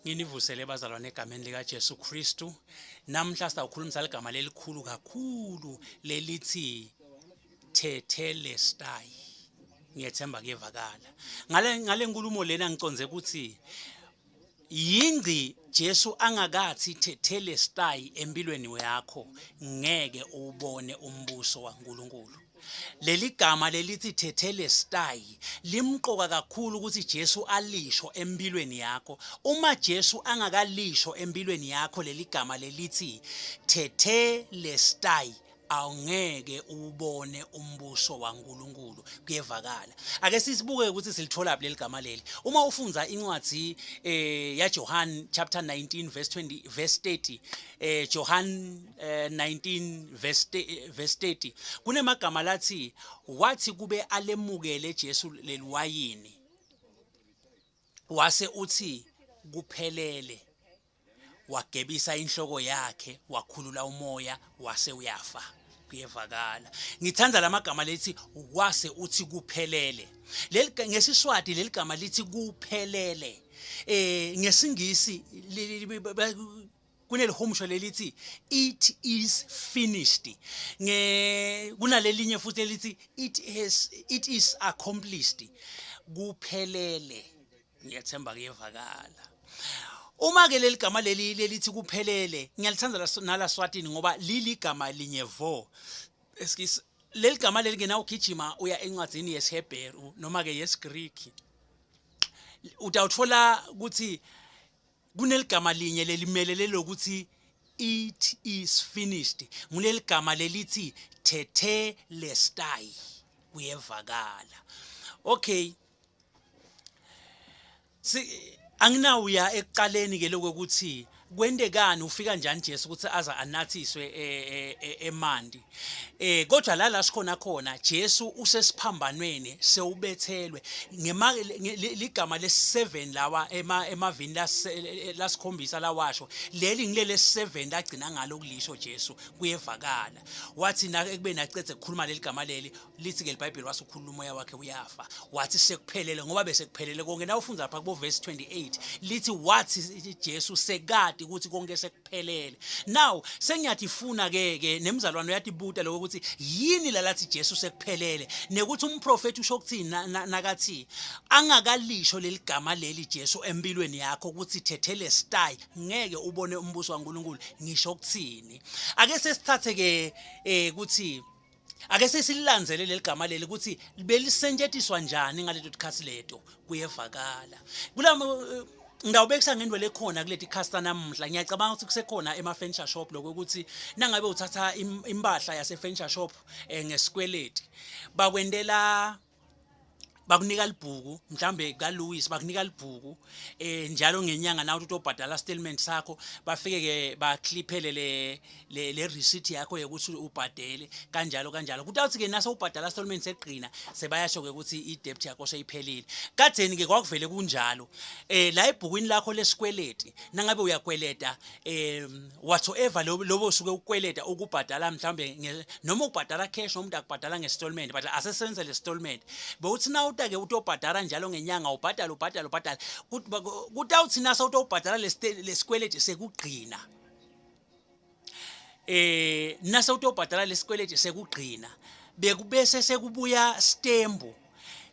Nginivusele bazalwane egameni likaJesu Kristu. Namhla sitawukhulumisa ligama lelikhulu kakhulu lelithi Tetelestai. Ngiyethemba kuyevakala. Ngale ngale nkulumo lena ngicondze ukuthi yingci Jesu angakathi Tetelestai empilweni yakho ngeke ubone umbuso waNkulunkulu. Leli gama lelithi tetelestai limqoka kakhulu ukuthi Jesu alisho empilweni yakho. Uma Jesu angakalisho empilweni yakho leli gama lelithi tetelestai awungeke ubone umbuso waNkulunkulu kuyevakala ake sisibuke ukuthi silithola leli gama leli uma ufundza incwadi eh yaJohn chapter 19 verse 20 verse 30 eh Johann 19 eh, verse eh, verse 30 kunemagama lathi wathi kube alemukele Jesu leliwayini wase uthi kuphelele wagebisa inhloko yakhe wakhulula umoya wase uyafa kuyevakala ngithanda lamagama lethi wase uthi kuphelele leli ngesiswati leli gama lithi kuphelele eh ngesingisi kunelihumusho lelithi it is finished nge kunalelinye futhi elithi it has it is accomplished kuphelele ngiyathemba kuyevakala uma ke leli gama leli lelithi kuphelele ngiyalithanda nalaswatini ngoba liligama linye vo excuse leli gama leli ngena ugijima uya encwadini yesiHebheru noma ke yesiGreek utawuthola ukuthi kuneligama linye lelimelele lokuthi it is finished nguleligama lelithi tetelestai kuyevakala okay si anginawuya ekuqaleni ke lokuthi kwentekani ufika njani Jesu ukuthi aza anathiswe e, e, e, emandi eh kodwa la la sikhona khona Jesu usesiphambanweni sewubethelwe ngema ligama lesi7 lawa ema emavini lasikhombisa lawasho leli ngilele 7 lagcina ngalo kulisho Jesu kuyevakala wathi na ekubeni acedze ukukhuluma leli gama leli lithi ke iBhayibheli wasukhulula umoya wakhe uyafa wathi sekuphelele ngoba bese kuphelele konke na ufunda lapha kubo verse 28 lithi wathi Jesu sekade ukuthi konke sekuphelele now sengiyathi funa ke ke nemzalwane uyatibuta lokho ukuthi yini la lathi Jesu sekuphelele nekuthi umprofeti usho ukuthini nakathi angakalisho leli gama leli Jesu empilweni yakho ukuthi thethele style ngeke ubone umbuso kaNkuluNkulu ngisho ukuthini ake sesithathe ke eh ukuthi ake sesilandzele leli gama leli ukuthi belisentshetiswa njani ngaleto tikhathi leto kuyevakala kulama eh, ngawubekisa ngento lekhona kuleti khasta namuhla ngiyacabanga ukuthi kusekhona ema furniture shop lokho ukuthi nangabe uthatha impahla yase furniture shop eh, ngesikweleti bakwendela bakunika libhuku mhlambe kaLouis bakunika libhuku eh njalo ngenyanga nawe uthi utobhadala statement sakho bafike ke bacliphele le le, le receipt yakho yokuthi ubhadele kanjalo kanjalo kutawuthi ke nase ubhadala statement segqina sebayasho ke ukuthi i debt yakho seyiphelile kadzeni ke kwakuvele kunjalo eh la ebhukwini lakho lesikweleti nangabe uyakweleta eh whatsoever lobo usuke ukweleta ukubhadala mhlawumbe noma ukubhadala cash noma umuntu akubhadala nge-installment but asesenze le installment bewuthi na utake utobhadala njalo ngenyanga ubhadala ubhadala ubhadala kutawuthi nasa utobhadala lesikweleti sekugcina eh nase utobhadala lesikweleti sekugcina bekubese sekubuya stembu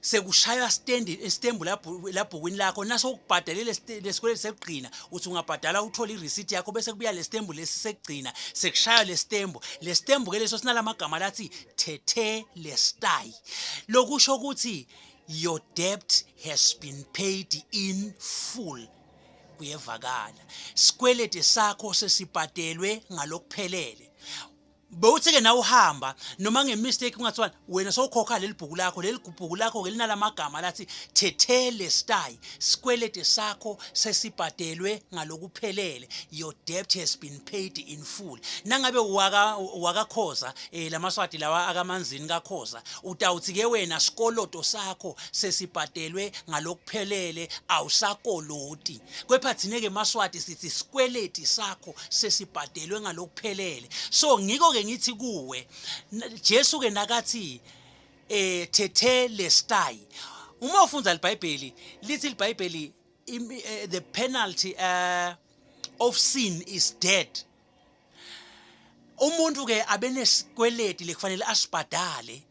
sekushaywa stand istembu labhukwini lakho naso ukubhadalele lesikweleti sekugcina uthi ungabhadala uthole ireceipt yakho bese kubuya lestembu lesi sekugcina sekushaywa lestembu lestembu ke leso sinalamagama lathi thethe lestai lokusho ukuthi your debt has been paid in full kuyevakala sikweleti sakho sesibhadelwe ngalokuphelele bewuthi ke nawe uhamba noma ngemistake ungathiwa wena sowukhokha leli bhuku lakho leli bhuku lakho ke linalamagama lathi thethele style sikwelede sakho sesibhadelwe ngalokuphelele your debt has been paid in full nangabe waka wakakhoza eh lamaswati lawa akamanzini kakhoza utawuthi ke wena sikoloto sakho sesibhadelwe ngalokuphelele awusakoloti Kepha thina ke maSwati sithi sikweleti sakho sesibhadelwe ngalokuphelele. So ngiko ke ngithi kuwe Jesu ke nakathi eh thethe lestai. Uma ufunda iBhayibheli lithi iBhayibheli The penalty of sin is death. Umuntu ke abenesikweleti lekufanele asibhadale.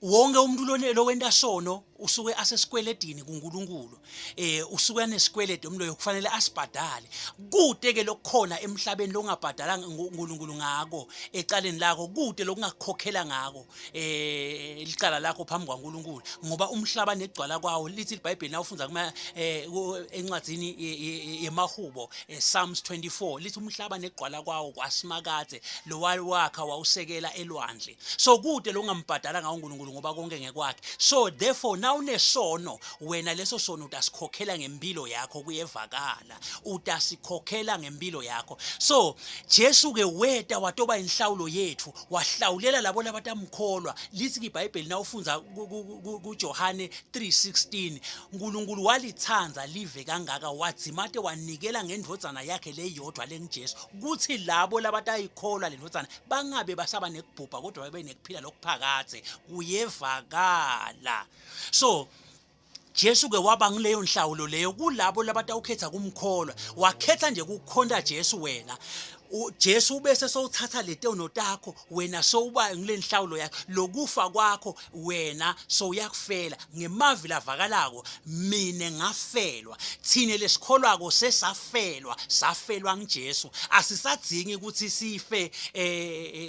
Wonke umuntu lone lowenta sono usuke asesikweletini kuNkulunkulu, usuke anesikweleti umloyo kufanele asibhadale. Kude ke lokukhona emhlabeni longabhadala uNkulunkulu ngako ecaleni lakho, kude lokungakukhokhela ngako licala lakho phambi kwaNkulunkulu, ngoba umhlaba negcwala kwawo, lithi iBhayibheli nawufundza kuma encwadzini yemahubo, Psalms 24, lithi umhlaba negcwala kwawo kwasimakadze lo wakha wawusekela elwandle. So kude lokungambhadala ngawo uNkulunkulu, ngoba konke ngekwakhe. So therefore, nawunesono wena, leso sono utasikhokhela ngempilo yakho. Kuyevakala, utasikhokhela ngempilo yakho. So Jesu ke weta watoba inhlawulo yethu, wahlawulela labo labatamkholwa. Lithi iBhayibheli nawufundza kuJohane 3:16, uNkulunkulu walithanda live kangaka wadzimate wanikela ngendvodzana yakhe leyodwa lenguJesu, kuthi labo labatayikholwa lendvodzana bangabe basaba nekubhubha kodwa babe nekuphila lokuphakadze. Kuyevakala. So Jesu ke waba ngileyo nhlawulo leyo kulabo labatawukhetha kumkholwa. Wakhetha nje ukukhonta Jesu wena, Jesu ubese sowuthatha letono takho wena, sowuba ngile nhlawulo yakho. Lokufa kwakho wena sowuyakufela. Ngemavi lavakalako, mine ngafelwa, thine lesikholwako sesafelwa, safelwa nguJesu. Asisadzingi ukuthi sife,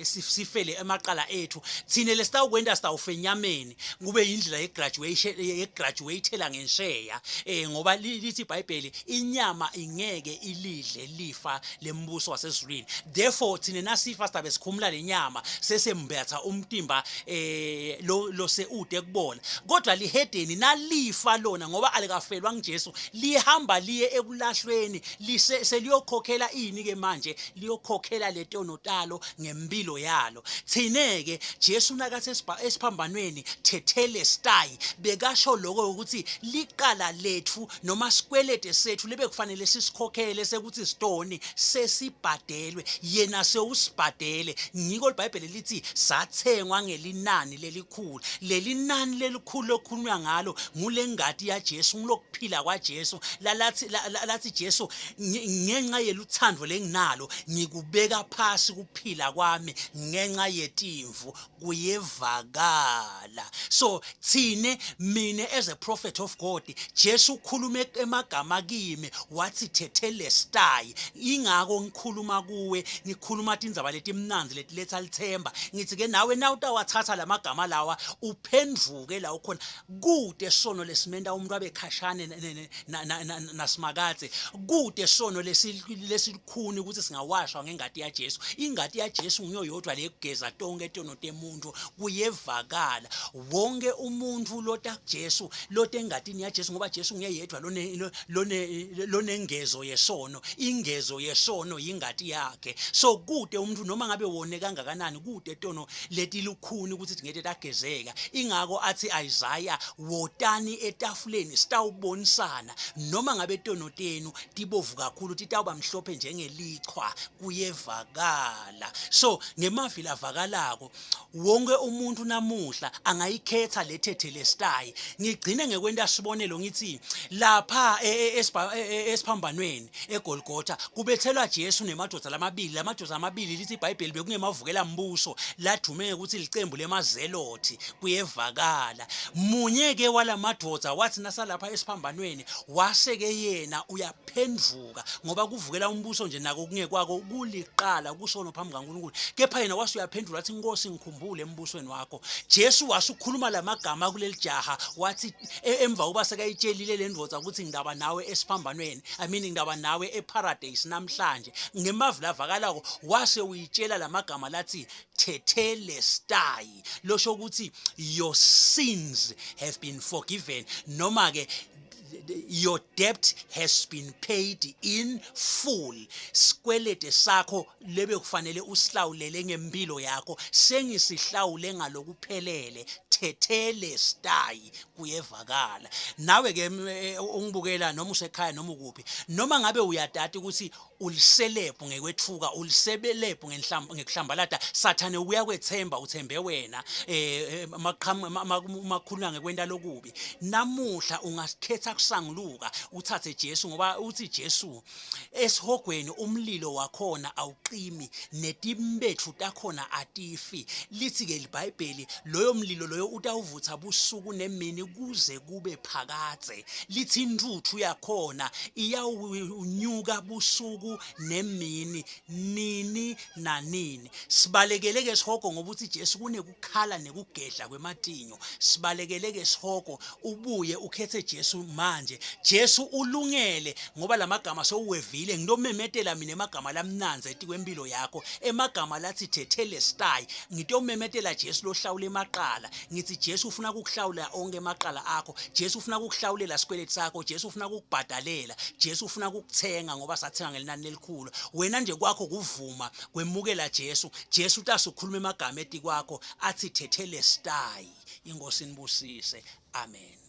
sifele emaqala ethu. Thine lesitawukwenta, sitawufa enyameni, kube indlela yegraduation, yegraduatela ngensheya, ngoba lithi iBhayibheli inyama ingeke ilidle lifa lembuso wasezulwini. Therefore, thina nasifa sidabe sikhumula lenyama, sesembetha umtimba lo seude kubona. Kodwa lihedeni nalifa lona, ngoba alikafelwa nguJesu, lihamba liye ekulahlweni, lise seliyokhokhela ini ke manje? Liyokhokhela letono talo ngempilo yalo. Thine ke, Jesu nakathi esiphambanweni "tetelestai", bekasho lokho ukuthi liqala lethu noma sikwelede sethu lebe kufanele sisikhokhele sekuthi sitoni sesibhadelwe, yena sewusibhadele. Ngiko iBhayibheli lithi sathengwa ngelinani lelikhulu. Leli nani lelikhulu lokukhulunywa ngalo ngulengati yaJesu, ngilokuphila kwaJesu. Lalathi lathi Jesu, "Ngenxa yeluthando lenginalo ngikubeka phasi kuphila kwami ngenxa yetimvu." Kuyevakala. So thine, mine as a prophet of God, Jesu ukhulume emagama kimi wathi "tetelestai". Ingako ngikhuluma kuwe, ngikhuluma tindzaba letimnandzi letiletha lithemba. Ngithi ke nawe na utawathatha lamagama lawa uphendvuke la ukhona. Kude sono lesimenta umuntu abe khashane nasimakadze. Kude sono lesilukhuni ukuthi singawashwa ngengati yaJesu. Ingati yaJesu ngiyo yodwa lekugeza tonke tono temuntu. Kuyevakala. Wonke umuntu lota kuJesu, lote engatini yaJesu, ngoba Jesu nguye yedwa lonengezo yesono. Ingezo yesono yingati yakhe. So kude umuntu noma ngabe wone kangakanani, kude tono letilukhuni ukuthi tingete tagezeka. Ingako athi Isaiah, "Wotani etafuleni sitawubonisana. Noma ngabe tono tenu tibovu kakhulu, titawuba mhlophe njengelichwa." Kuyevakala. So ngemavi lavakalako, wonke umuntu namuhla angayikhetha le tetelestai. Ngigcine ngekwenta sibonelo, ngithi lapha esiphambanweni eGolgotha kubethelwa Jesu nemadoda lamabili. Lamadoda amabili, lithi iBhayibheli, bekungemavukela mbuso ladume ukuthi licembu lemazelothi. Kuyevakala. Munye ke walamadoda wathi nasalapha esiphambanweni wase ke yena uyaphendvuka, ngoba kuvukela umbuso nje nako kungekwako kuliqala kusono phambi kaNkulunkulu. Kepha yena wase uyaphendula wathi, "Inkosi, ngikhumbule embusweni wakho." Jesu wasukhuluma lamagama kuleli jaha, wathi emva kuba sekayitshelile le ndvodza ukuthi ngidaba nawe esiphambanweni, I mean, ngidaba nawe eparadise namhlanje, ngemavi lavakalako wase uyitshela lamagama lathi "tetelestai", losho ukuthi your sins have been forgiven, noma ke your debt has been paid in full. Sikwelede sakho lebe kufanele usihlawulele ngempilo yakho, sengisihlawule ngalokuphelele. Tetelestai kuyevakala. Nawe ke eh, ungibukela noma usekhaya noma ukuphi, noma ngabe uyadati ukuthi uliselebhu ngekwethuka, ulisebelebhu ngekuhlambalata, sathane uyakwethemba, uthembe wena eh, eh makhuluma ngekwenta lokubi. Namuhla ungasikhetha kusanguluka uthathe Jesu, ngoba uthi Jesu Esihogweni umlilo wakhona awuqimi, netimbetfu takhona atifi. Litsi-ke liBhayibheli, loyo mlilo loyo utawuvutsa busuku nemini kuze kube phakadze. Litsi intfutfu yakhona iyawunyuka busuku nemini nini nanini. Sibalekele-ke sihogo ngoba utsi Jesu kunekukhala nekugedla kwematinyo. Sibalekele-ke sihogo ubuye ukhetse Jesu manje. Jesu ulungele ngoba lamagama sewuwevile ngitomemetela mina emagama lamnandzi etikwempilo yakho emagama latsi tetelestai ngitomemetela Jesu lohlawula emaqala ngitsi Jesu ufuna kukuhlawula onke emaqala akho Jesu ufuna kukuhlawulela sikweleti sakho Jesu ufuna kukubhadalela Jesu ufuna kukuthenga ngoba sathenga ngelinani lelikhulu wena nje kwakho kuvuma kwemukela Jesu Jesu utasukhuluma emagama etikwakho athi tetelestai inkosi inibusise amen.